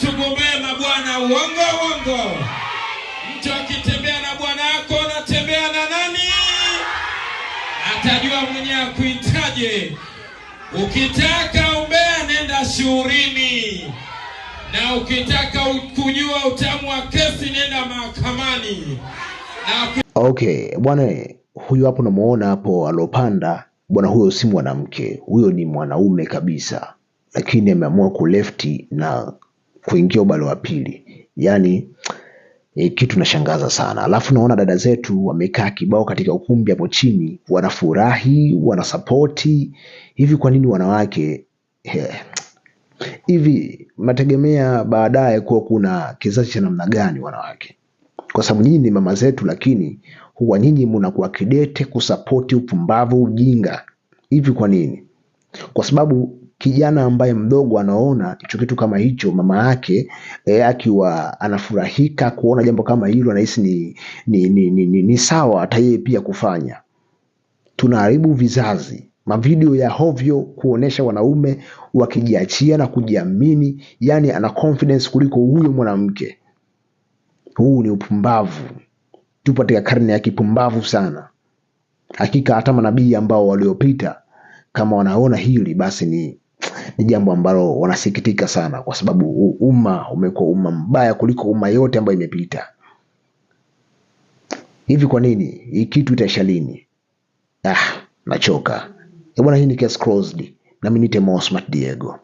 Tugombee mabwana, uongo uongo. Mtu akitembea na bwana wako anatembea na nani? Atajua mwenyewe akuitaje. Ukitaka umbea nenda shuhurini, na ukitaka kujua utamu wa kesi nenda mahakamani. Na Okay, bwana huyu hapo unamuona hapo alopanda, bwana huyo si mwanamke, huyo ni mwanaume kabisa, lakini ameamua kulefti na kuingia ubalo wa pili. Yaani kitu nashangaza sana. Alafu naona dada zetu wamekaa kibao katika ukumbi hapo chini, wanafurahi, wanasapoti. Hivi kwa nini wanawake hivi mnategemea baadaye kuwa kuna kizazi cha namna gani wanawake? Kwa sababu nyinyi ni mama zetu, lakini huwa nyinyi mnakuwa kidete kusapoti upumbavu, ujinga. Hivi kwa nini? Kwa sababu kijana ambaye mdogo anaona hicho kitu kama hicho, mama yake akiwa anafurahika kuona jambo kama hilo, anahisi ni sawa hata yeye pia kufanya. Tunaharibu vizazi. Mavideo ya hovyo kuonesha wanaume wakijiachia na kujiamini, yani ana confidence kuliko huyo mwanamke. Huu ni upumbavu. Tupo katika karne ya kipumbavu sana. Hakika hata manabii ambao waliopita kama wanaona hili basi ni jambo ambalo wanasikitika sana, kwa sababu umma umekuwa umma mbaya kuliko umma yote ambayo imepita. Hivi kwa nini hii kitu itaisha lini? Nachoka. Bwana, hii ni case closed. Na mimi ni Mo Smart Diego.